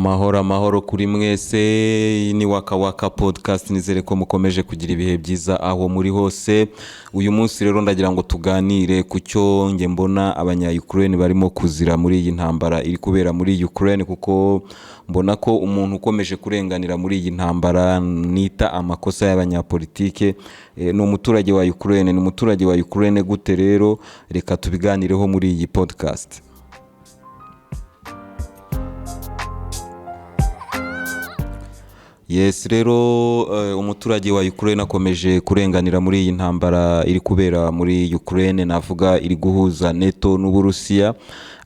Amahoro, amahoro kuri mwese. Iyi ni Waka Waka Podcast. Nizere ko mukomeje kugira ibihe byiza aho muri hose. Uyu munsi rero ndagira ngo tuganire ku cyo nge mbona abanya Ukraine barimo kuzira muri iyi ntambara iri kubera muri Ukraine, kuko mbona ko umuntu ukomeje kurenganira muri iyi ntambara nita amakosa y'abanyapolitike ni umuturage wa Ukraine. Ni umuturage wa Ukraine gute rero? Reka tubiganireho muri iyi podcast. Yes, rero umuturage wa Ukraine akomeje kurenganira muri iyi ntambara iri kubera muri Ukraine, navuga iri guhuza NATO n'Uburusiya,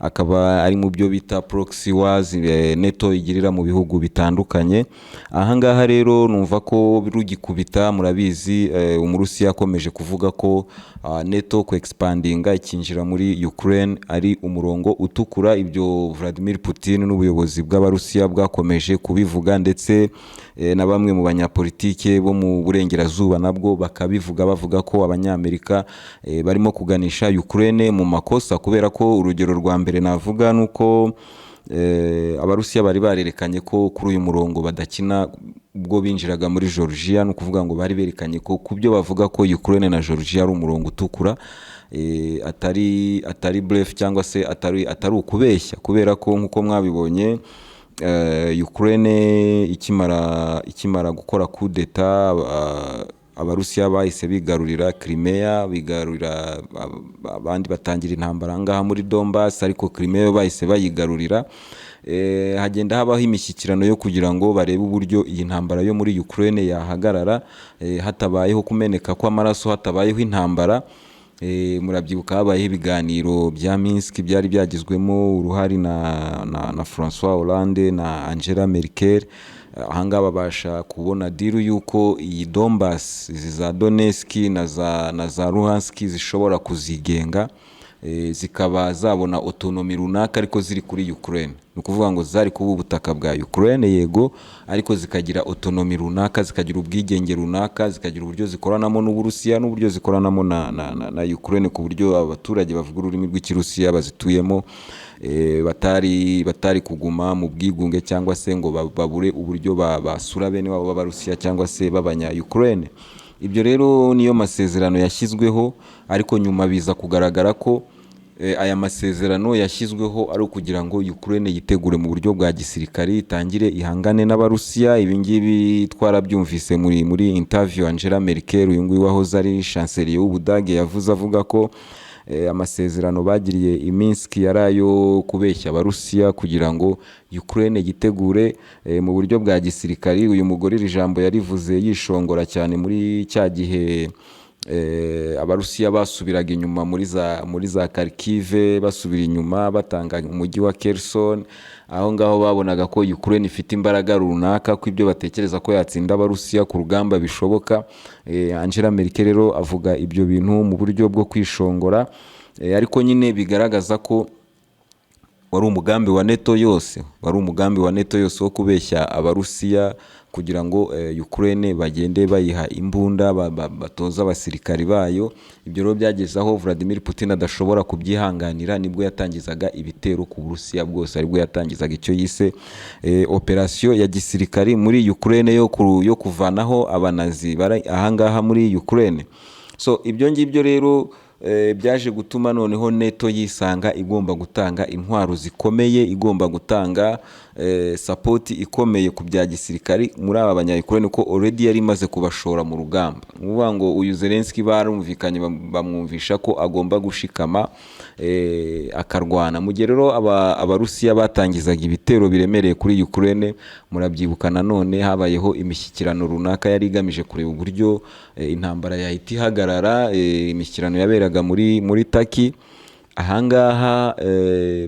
akaba ari mu byo bita proxy wars NATO igirira mu bihugu bitandukanye. Ahangaha rero numva ko rugikubita, murabizi, Umurusiya akomeje kuvuga ko NATO ku expandinga ikinjira muri Ukraine ari umurongo utukura. Ibyo Vladimir Putin n'ubuyobozi bw'Abarusiya bwakomeje kubivuga, ndetse na bamwe mu banyapolitike bo mu burengerazuba nabwo bakabivuga, bavuga ko Abanyamerika barimo kuganisha Ukraine mu makosa, kubera ko urugero rwa mbere navuga ni uko Abarusiya bari barerekanye ko kuri uyu murongo badakina ubwo binjiraga muri Georgia. Ni ukuvuga ngo bari berekanye ko ku byo bavuga ko Ukraine na Georgia ari umurongo utukura, atari bluff cyangwa se atari ukubeshya, kubera ko nk'uko mwabibonye, Ukraine ikimara gukora coup d'etat, Abarusiya bahise bigarurira Crimea, bigarurira abandi, batangira intambara ngaha muri Donbass, ariko Crimea yo bahise bayigarurira. Hagenda habaho imishyikirano yo kugira ngo barebe uburyo iyi ntambara yo muri Ukraine yahagarara, hatabayeho kumeneka kw'amaraso, hatabayeho intambara. Murabyibuka habayeho ibiganiro bya Minsk byari byagizwemo uruhare na Francois Hollande na Angela Merkel. Ahangaha babasha kubona deal y'uko iyi Donbass, izi za Donetsk na za Luhansk, zishobora kuzigenga, zikaba zabona autonomy runaka ariko ziri kuri Ukraine. Ni ukuvuga ngo zari kuba ubutaka bwa Ukraine, yego, ariko zikagira autonomy runaka, zikagira ubwigenge runaka, zikagira uburyo zikoranamo n'Uburusiya n'uburyo zikoranamo na Ukraine, ku buryo abaturage bavuga ururimi rw'Ikirusiya bazituyemo batari kuguma mu bwigunge cyangwa se ngo babure uburyo basura bene wabo b'Abarusiya cyangwa se b'abanya Ukraine. Ibyo rero niyo masezerano yashyizweho, ariko nyuma biza kugaragara ko aya masezerano yashyizweho ari ukugira ngo Ukraine yitegure mu buryo bwa gisirikari, itangire ihangane n'Abarusiya. Ibi ngibi twarabyumvise muri interview Angela Merkel, uyu nguyu wahoze ari chancelier w'Ubudage, yavuze avuga ko amasezerano bagiriye i Minsk yari ayo kubeshya Abarusiya kugira ngo Ukraine yitegure mu buryo bwa gisirikari. Uyu mugore iri jambo yarivuze yishongora cyane muri cya gihe Abarusiya basubiraga inyuma muri za Kharkiv, basubira inyuma batanga umujyi wa Kherson. Aho ngaho babonaga ko Ukraine ifite imbaraga runaka, ko ibyo batekereza ko yatsinda Abarusiya ku rugamba bishoboka. Angela Merkel rero avuga ibyo bintu mu buryo bwo kwishongora, ariko nyine bigaragaza ko wari umugambi wa NATO yose, wari umugambi wa NATO yose wo kubeshya Abarusiya kugira ngo Ukraine bagende bayiha imbunda, batoza abasirikari bayo. Ibyo rero byageze aho Vladimir Putin adashobora kubyihanganira, nibwo yatangizaga ibitero ku Burusiya bwose, aribwo yatangizaga icyo yise operasiyo ya gisirikari muri Ukraine yo kuvanaho Abanazi bari ahangaha muri Ukraine. So ibyo ngibyo rero byaje gutuma noneho NATO yisanga igomba gutanga intwaro zikomeye, igomba gutanga support ikomeye ku bya gisirikari muri aba banya Ukraine, ko already yari imaze kubashora mu rugamba. Ni ukuvuga ngo uyu Zelensky barumvikanye, bamwumvisha ko agomba gushikama, akarwana. Mu gihe rero Abarusiya batangizaga ibitero biremereye kuri Ukraine, murabyibuka nanone habayeho imishyikirano runaka yari igamije kureba uburyo intambara yahita ihagarara, imishyikirano yaberaga muri Turkey. Ahangaha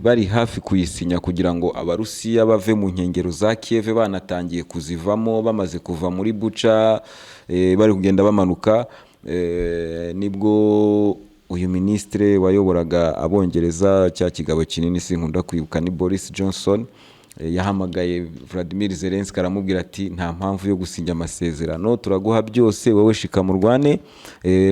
bari hafi kuyisinya kugira ngo Abarusiya bave mu nkengero za Kiev, banatangiye kuzivamo, bamaze kuva muri Bucha, bari kugenda bamanuka, nibwo uyu minisitiri wayoboraga Abongereza, cya kigabo kinini sinkunda kwibuka, ni Boris Johnson, yahamagaye Vladimir Zelensky aramubwira ati: "Nta mpamvu yo gusinya amasezerano, turaguha byose, wowe shika murwane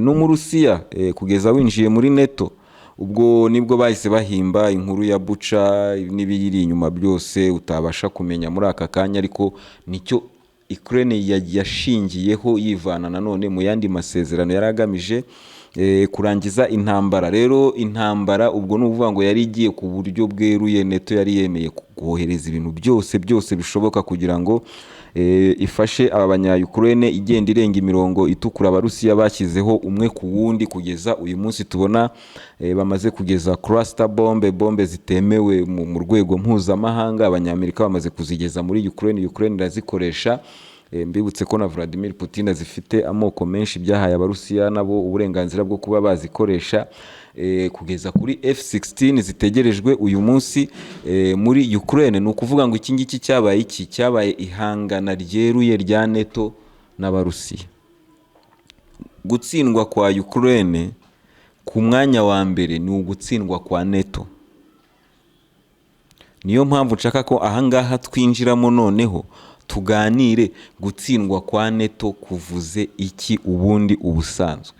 n'Umurusiya kugeza winjiye muri NATO." Ubwo nibwo bahise bahimba inkuru ya Bucha n'ibiyiri inyuma byose utabasha kumenya muri aka kanya, ariko nicyo Ukraine yashingiyeho yivana nanone mu yandi masezerano yari agamije kurangiza intambara. Rero intambara ubwo ni ukuvuga ngo yari igiye ku buryo bweruye. NATO yari yemeye kohereza ibintu byose byose bishoboka kugira ngo ifashe aba banya Ukraine, igenda irenga imirongo itukura Abarusiya bashyizeho umwe ku wundi, kugeza uyu munsi tubona bamaze kugeza cluster bombe, bombe zitemewe mu rwego mpuzamahanga. Abanyamerika bamaze kuzigeza muri Ukraine, Ukraine irazikoresha. Mbibutse ko na Vladimir Putin azifite amoko menshi, byahaye Abarusiya nabo uburenganzira bwo kuba bazikoresha, kugeza kuri F16 zitegerejwe uyu munsi muri Ukraine. Ni ukuvuga ngo iki ngiki cyabaye iki? Cyabaye ihangana ryeruye rya NATO n'Abarusiya. Gutsindwa kwa Ukraine ku mwanya wa mbere ni ugutsindwa kwa NATO. Niyo mpamvu nshaka ko ahangaha twinjiramo noneho tuganire gutsindwa kwa NATO kuvuze iki ubundi ubusanzwe.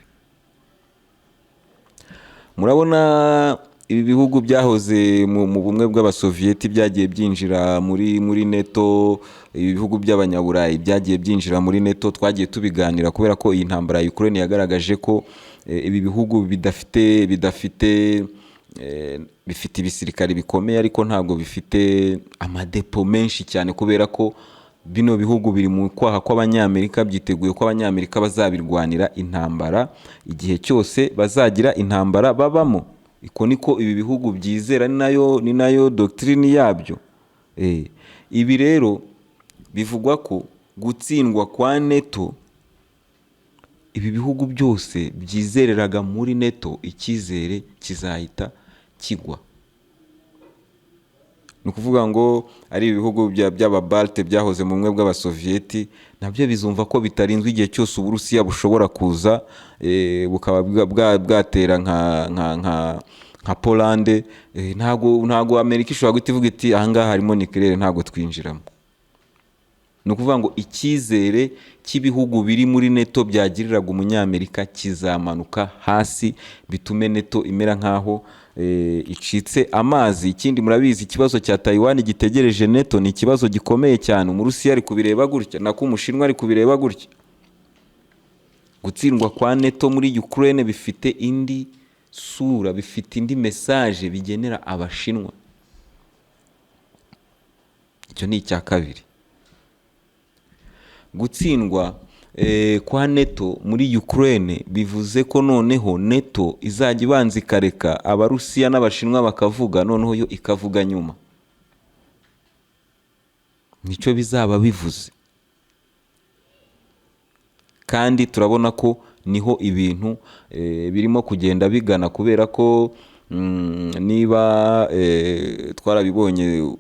Murabona ibi bihugu byahoze mu bumwe bw'Abasoviyeti byagiye byinjira muri NATO, ibi bihugu by'Abanyaburayi byagiye byinjira muri NATO, twagiye tubiganira kubera ko iyi ntambara ya Ukraine yagaragaje ko ibi bihugu bidafite, bifite ibisirikare bikomeye ariko ntabwo bifite amadepo menshi cyane, kubera ko bino bihugu biri mu kwaha kw'Abanyamerika, byiteguye ko Abanyamerika bazabirwanira intambara igihe cyose bazagira intambara babamo. Iko niko ibi bihugu byizera, ni nayo doctrine yabyo. Ibi rero bivugwa ko gutsindwa kwa NATO, ibi bihugu byose byizereraga muri NATO, icyizere kizahita kigwa. Ni ukuvuga ngo ari ibihugu by'Ababalte byahoze mu bumwe bw'Abasoviyeti, nabyo bizumva ko bitarinzwe igihe cyose Uburusiya bushobora kuza, bukaba bwatera nka Polande. Ntabwo Amerika ishobora guhita ivuga iti: "Ahangaha harimo nucléaire, ntabwo twinjiramo." Ni ukuvuga ngo icyizere cy'ibihugu biri muri NATO byagiriraga Umunyamerika kizamanuka hasi, bitume NATO imera nk'aho icitse amazi. Ikindi murabizi, ikibazo cya Taiwan gitegereje NATO ni ikibazo gikomeye cyane. Umurusiya ari kubireba gutya, nako Umushinwa ari kubireba gutya. Gutsindwa kwa NATO muri Ukraine bifite indi sura, bifite indi message bigenera Abashinwa. Icyo ni icya kabiri. Gutsindwa kwa NATO muri Ukraine bivuze ko noneho NATO izajya ibanza ikareka Abarusiya n'Abashinwa bakavuga, noneho yo ikavuga nyuma. Nicyo bizaba bivuze. Kandi turabona ko niho ibintu birimo kugenda bigana, kubera ko niba twarabibonye,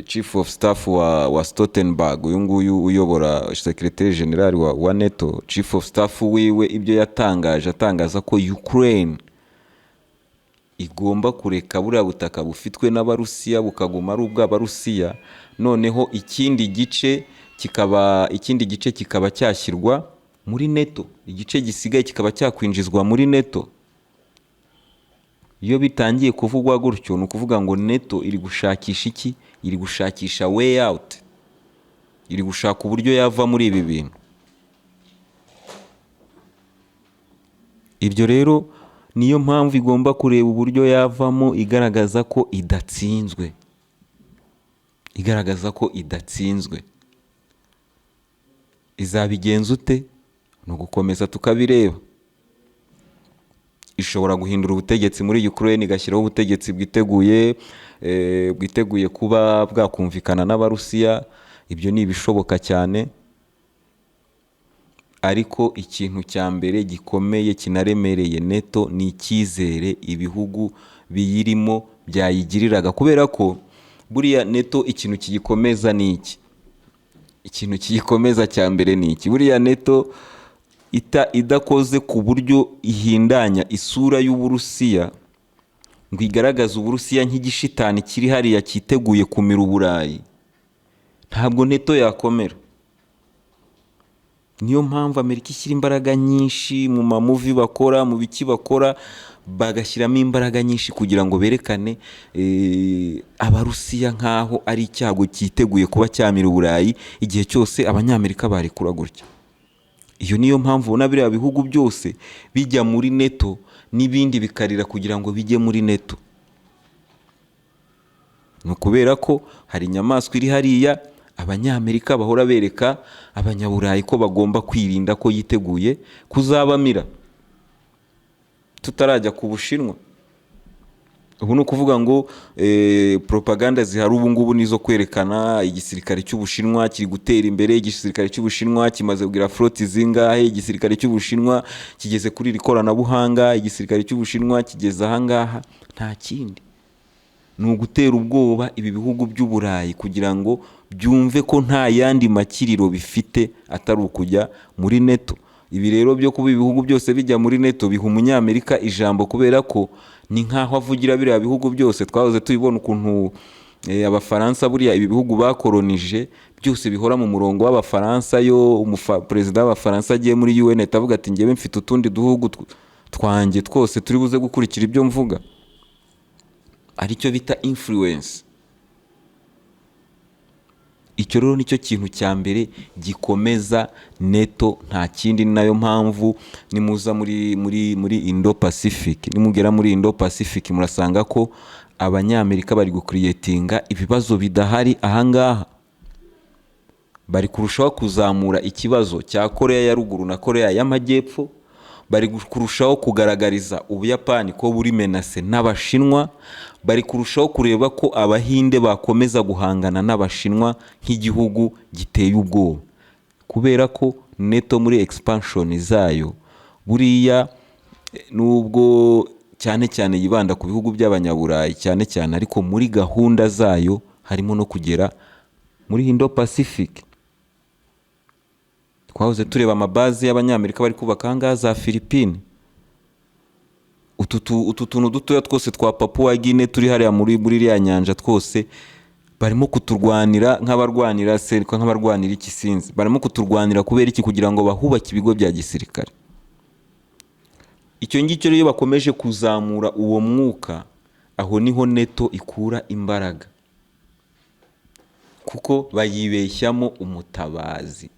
Chief of Staff wa Stoltenberg, uyu nguyu uyobora Secretary General wa NATO, Chief of Staff wiwe, ibyo yatangaje, atangaza ko Ukraine igomba kureka buriya butaka bufitwe n'Abarusiya bukaguma ari ubw'Abarusiya, noneho ikindi gice kikaba cyashyirwa muri NATO, igice gisigaye kikaba cyakwinjizwa muri NATO. Iyo bitangiye kuvugwa gutyo, ni ukuvuga ngo NATO iri gushakisha iki? Iri gushakisha way out, iri gushaka uburyo yava muri ibi bintu. Ibyo rero niyo mpamvu igomba kureba uburyo yavamo igaragaza ko idatsinzwe, igaragaza ko idatsinzwe. Izabigenza ute? Ni ugukomeza tukabireba. Ishobora guhindura ubutegetsi muri Ukraine, igashyiraho ubutegetsi bwiteguye kuba bwakumvikana n'Abarusiya. Ibyo ni ibishoboka cyane. Ariko ikintu cya mbere gikomeye kinaremereye NATO ni icyizere ibihugu biyirimo byayigiriraga, kubera ko buriya NATO ikintu kiyikomeza ni iki? Ikintu kiyikomeza cya mbere ni iki? Buriya NATO idakoze ku buryo ihindanya isura y'Uburusiya ngo igaragaze Uburusiya nk'igishitani kiri hariya cyiteguye kumira Uburayi, ntabwo NATO yakomera. Niyo mpamvu Amerika ishyira imbaraga nyinshi mu ma movie bakora, mu biki bakora, bagashyiramo imbaraga nyinshi kugira ngo berekane Abarusiya nk'aho ari icyago cyiteguye kuba cyamira Uburayi igihe cyose Abanyamerika barekura gutya. Iyo niyo mpamvu ubona biriya bihugu byose bijya muri NATO, n'ibindi bikarira kugira ngo bijye muri NATO. Ni ukubera ko hari inyamaswa iri hariya Abanyamerika bahora bereka Abanyaburayi ko bagomba kwirinda, ko yiteguye kuzabamira. Tutarajya ku Bushinwa, ubu ni ukuvuga ngo propaganda zihari ubu ngubu ni izo kwerekana igisirikare cy'Ubushinwa kiri gutera imbere, igisirikare cy'Ubushinwa kimaze kugira flotte zingahe, igisirikare cy'Ubushinwa kigeze kuri iri koranabuhanga, igisirikare cy'Ubushinwa kigeze ahangaha. Nta kindi, ni ugutera ubwoba ibi bihugu by'Uburayi kugira ngo byumve ko nta yandi makiriro bifite atari ukujya muri NATO. Ibi rero byo kuba ibihugu byose bijya muri NATO biha Umunyamerika ijambo, kubera ko ni nk'aho avugira biriya bihugu byose. Twahoze tubibona ukuntu Abafaransa, buriya ibi bihugu bakoronije byose bihora mu murongo w'Abafaransa. Yo perezida w'Abafaransa agiye muri UN ahita avuga ati: "Ngewe mfite utundi duhugu twanjye twose turi buze gukurikira ibyo mvuga", aricyo bita influence. Icyo rero nicyo kintu cya mbere gikomeza NATO, nta kindi. Ni nayo mpamvu nimuza muri Indo Pacific, nimugera muri Indo Pacific, murasanga ko Abanyamerika bari gucreatinga ibibazo bidahari ahangaha. Bari kurushaho kuzamura ikibazo cya Koreya ya Ruguru na Koreya y'Amajyepfo, bari kurushaho kugaragariza Ubuyapani ko buri menacé n'Abashinwa, bari kurushaho kureba ko Abahinde bakomeza guhangana n'Abashinwa nk'igihugu giteye ubwoba, kubera ko NATO muri expansion zayo buriya nubwo cyane cyane yibanda ku bihugu by'Abanyaburayi cyane cyane, ariko muri gahunda zayo harimo no kugera muri Indo Pacific. Twahoze tureba amabaze y'Abanyamerika bari kubaka ahangaha za Philippine, utu tuntu dutoya twose twa Papua Guinea turi hariya muri iriya nyanja, twose barimo kuturwanira nk'abarwanira se, nk'abarwanira iki, sinzi. Barimo kuturwanira kubera iki? Kugira ngo bahubake ibigo bya gisirikare. Icyo ngicyo rero, iyo bakomeje kuzamura uwo mwuka, aho niho NATO ikura imbaraga, kuko bayibeshyamo umutabazi.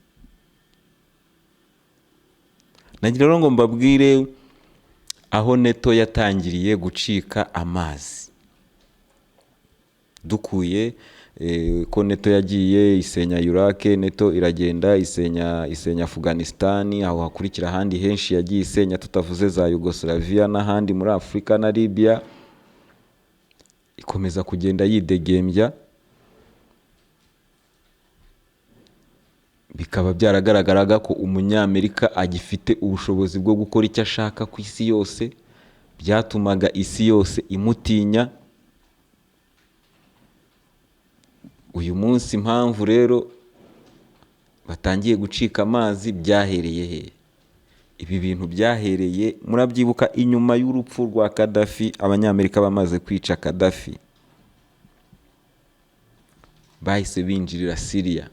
Nagira rero ngo mbabwire aho NATO yatangiriye gucika amazi. Dukuye ko NATO yagiye isenya Iraq, NATO iragenda isenya Afghanistan, aho hakurikira ahandi henshi yagiye isenya, tutavuze za Yugoslavia n'ahandi muri Afurika na Libya, ikomeza kugenda yidegembya. Bikaba byaragaragaraga ko Umunyamerika agifite ubushobozi bwo gukora icyo ashaka ku isi yose, byatumaga isi yose imutinya. Uyu munsi impamvu rero batangiye gucika amazi, byahereye he? Ibi bintu byahereye, murabyibuka, inyuma y'urupfu rwa Kadafi. Abanyamerika bamaze kwica Kadafi bahise binjirira Siriya.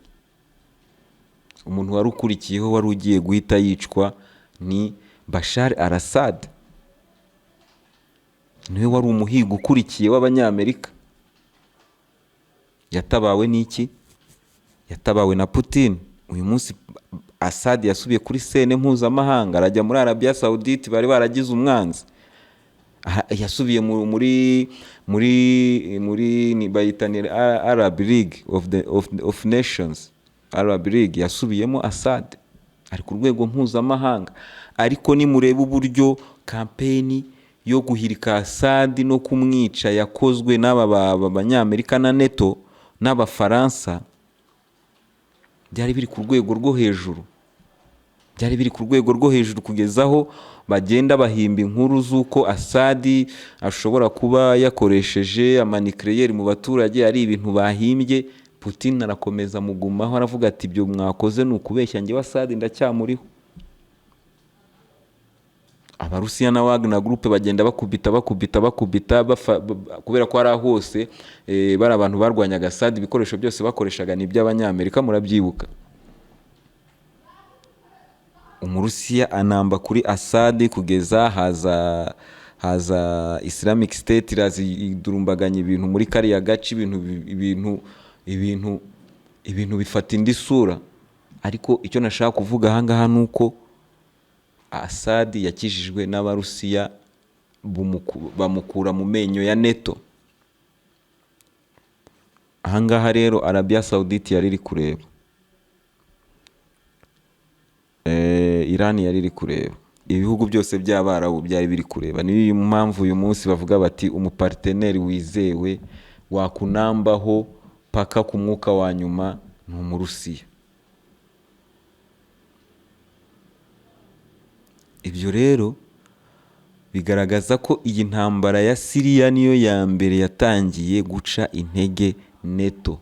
Umuntu wari ukurikiyeho, wari ugiye guhita yicwa, ni Bashar al-Assad, niwe wari umuhigo ukurikiye w'Abanyamerika. Yatabawe n'iki? Yatabawe na Putin. Uyu munsi Assad yasubiye kuri scène mpuzamahanga, arajya muri Arabia Saudite bari baragize umwanzi. Aha, yasubiye muri bayita ni Arab League of Nations, Arab League yasubiyemo. Assad ari ku rwego mpuzamahanga, ariko nimureba uburyo campaign yo guhirika Assad no kumwica yakozwe n'aba Banyamerika na NATO n'Abafaransa, byari biri ku rwego rwo hejuru, byari biri ku rwego rwo hejuru, kugeza aho bagenda bahimba inkuru z'uko Assad ashobora kuba yakoresheje amanucléaire mu baturage, ari ibintu bahimbye. Putin arakomeza amugumaho, aravuga ati: "Ibyo mwakoze ni ukubeshya, njyewe Assad ndacyamuriho." Abarusiya na Wagner Group bagenda bakubita, bakubita, bakubita, kubera ko ari hose bari abantu barwanyaga Assad, ibikoresho byose bakoreshaga ni iby'Abanyamerika, murabyibuka. Umurusiya anamba kuri Assad kugeza haza Islamic State, iraza idurumbaganya ibintu muri kariya gace, ibintu bifata indi sura. Ariko icyo nashaka kuvuga ahangaha ni uko Assad yakijijwe n'Abarusiya, bamukura mu menyo ya NATO. Ahangaha rero Arabia Saudite yari iri kureba, Iran yari iri kureba, ibihugu byose by'Abarabu byari biri kureba. Niyo mpamvu uyu munsi bavuga bati umupartner wizewe wakunambaho paka ku mwuka wa nyuma ni Umurusiya. Ibyo rero bigaragaza ko iyi ntambara ya Siriya niyo ya mbere yatangiye guca intege NATO.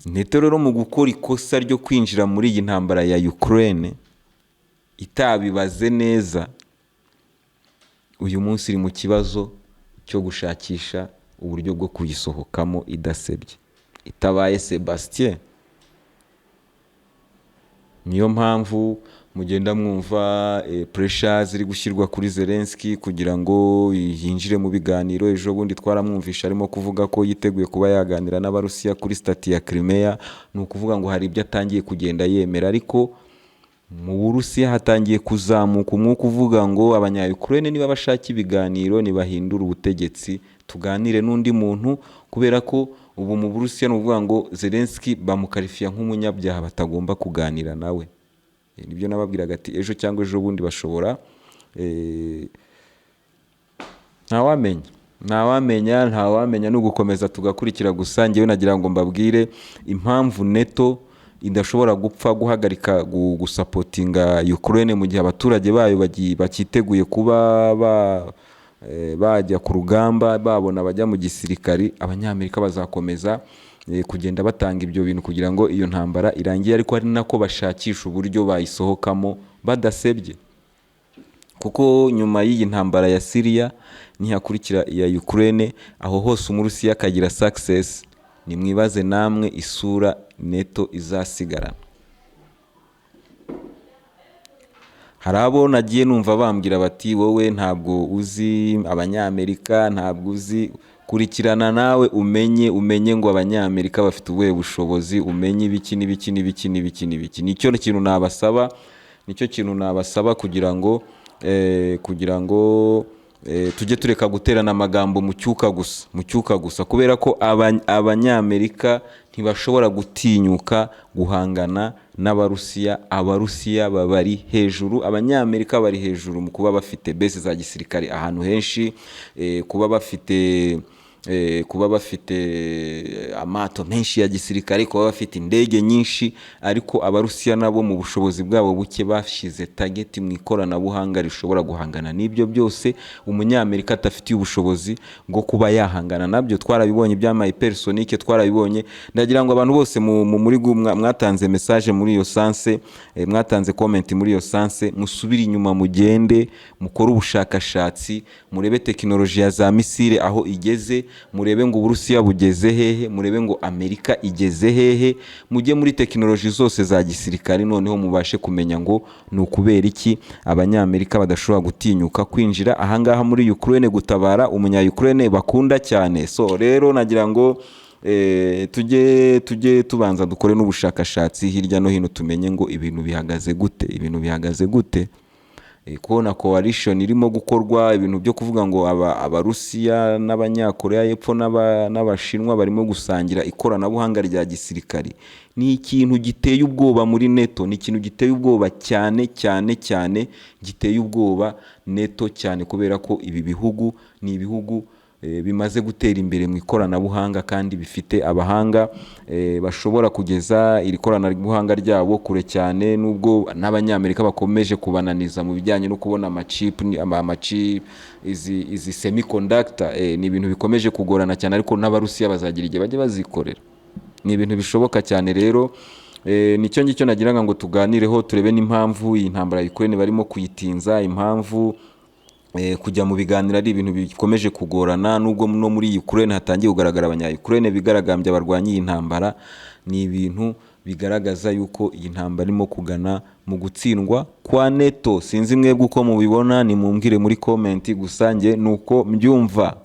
NATO rero mu gukora ikosa ryo kwinjira muri iyi ntambara ya Ukraine itabibaze neza, uyu munsi iri mu kibazo cyo gushakisha uburyo bwo kuyisohokamo idasebye, itabaye Sebastien. Niyo mpamvu mugenda mwumva pressure ziri gushyirwa kuri Zelensky kugira ngo yinjire mu biganiro. Ejo bundi twaramwumvisha arimo kuvuga ko yiteguye kuba yaganira n'Abarusiya kuri statut ya Crimea. Ni ukuvuga ngo hari ibyo atangiye kugenda yemera, ariko mu Burusiya hatangiye kuzamuka umwuka uvuga ngo Abanya-Ukraine niba bashaka ibiganiro nibahindure ubutegetsi, tuganire n'undi muntu, kubera ko ubu mu Burusiya ni ukuvuga ngo Zelensky bamuqualifiya nk'umunyabyaha batagomba kuganira nawe. Nibyo nababwiraga ati ejo cyangwa ejo bundi bashobora, ntawamenya, ntawamenya, ntawamenya, ni ugukomeza tugakurikira gusa. Njyewe nagira ngo mbabwire impamvu NATO idashobora gupfa guhagarika gusupportinga Ukraine mu gihe abaturage bayo bakiteguye kuba bajya ku rugamba, babona bajya mu gisirikari. Abanyamerika bazakomeza kugenda batanga ibyo bintu kugira ngo iyo ntambara irangire, ariko ari nako bashakisha uburyo bayisohokamo badasebye, kuko nyuma y'iyi ntambara ya Syria nihakurikira iya Ukraine, aho hose Umurusiya akagira success, nimwibaze namwe isura NATO izasigarana. Hari abo nagiye numva bambwira bati wowe ntabwo uzi Abanyamerika, ntabwo uzi, kurikirana nawe umenye ngo Abanyamerika bafite ubuhe bushobozi, umenye ibiki n'ibiki n'ibiki n'ibiki n'ibiki. Nicyo kintu nabasaba, nicyo kintu nabasaba kugira ngo tujye tureka guterana amagambo mu cyuka gusa, mu cyuka gusa, kubera ko Abanyamerika ntibashobora gutinyuka guhangana n'Abarusiya. Abarusiya bari hejuru, Abanyamerika bari hejuru mu kuba bafite base za gisirikare ahantu henshi, kuba bafite amato menshi ya gisirikare, kuba bafite indege nyinshi. Ariko Abarusiya nabo mu bushobozi bwabo buke bashyize target mu ikoranabuhanga rishobora guhangana n'ibyo byose Umunyamerika adafitiye ubushobozi bwo kuba yahangana nabyo. Twarabibonye iby'ama hypersonic, twarabibonye. Ndagira ngo abantu bose muri mwatanze message muri iyo sens, mwatanze comment muri iyo sens, musubire inyuma, mugende mukore ubushakashatsi, murebe tekinoloji ya za missile aho igeze, murebe ngo Uburusiya bugeze hehe, murebe ngo Amerika igeze hehe, mujye muri tekinoloji zose za gisirikare, noneho mubashe kumenya ngo ni ukubera iki Abanyamerika badashobora gutinyuka kwinjira ahangaha muri Ukraine gutabara umunya Ukraine bakunda cyane. So rero nagira ngo tujye tubanza dukore n'ubushakashatsi hirya no hino, tumenye ngo ibintu bihagaze gute, ibintu bihagaze gute. Kubona coalition irimo gukorwa, ibintu byo kuvuga ngo Abarusiya n'Abanyakoreya y'Epfo n'Abashinwa barimo gusangira ikoranabuhanga rya gisirikari, ni ikintu giteye ubwoba muri NATO, ni ikintu giteye ubwoba cyane cyane cyane, giteye ubwoba NATO cyane, kubera ko ibi bihugu ni ibihugu bimaze gutera imbere mu ikoranabuhanga kandi bifite abahanga bashobora kugeza iri koranabuhanga ryabo kure cyane, nubwo n'Abanyamerika bakomeje kubananiza mu bijyanye no kubona amachip, amachip, izi semiconductor, ni ibintu bikomeje kugorana cyane, ariko n'Abarusiya bazagira igihe bajye bazikorera, ni ibintu bishoboka cyane. Rero nicyo ngicyo nagiraga ngo tuganireho, turebe n'impamvu iyi ntambara ya Ukraine barimo kuyitinza, impamvu kujya mu biganiro ari ibintu bikomeje kugorana, nubwo no muri Ukraine hatangiye kugaragara abanya Ukraine bigaragambya barwanya iyi ntambara. Ni ibintu Bigaragaza yuko iyi ntambara irimo kugana mu gutsindwa kwa NATO. Sinzi mwebwe uko mubibona, nimumbwire muri comment, gusa njye ni uko mbyumva.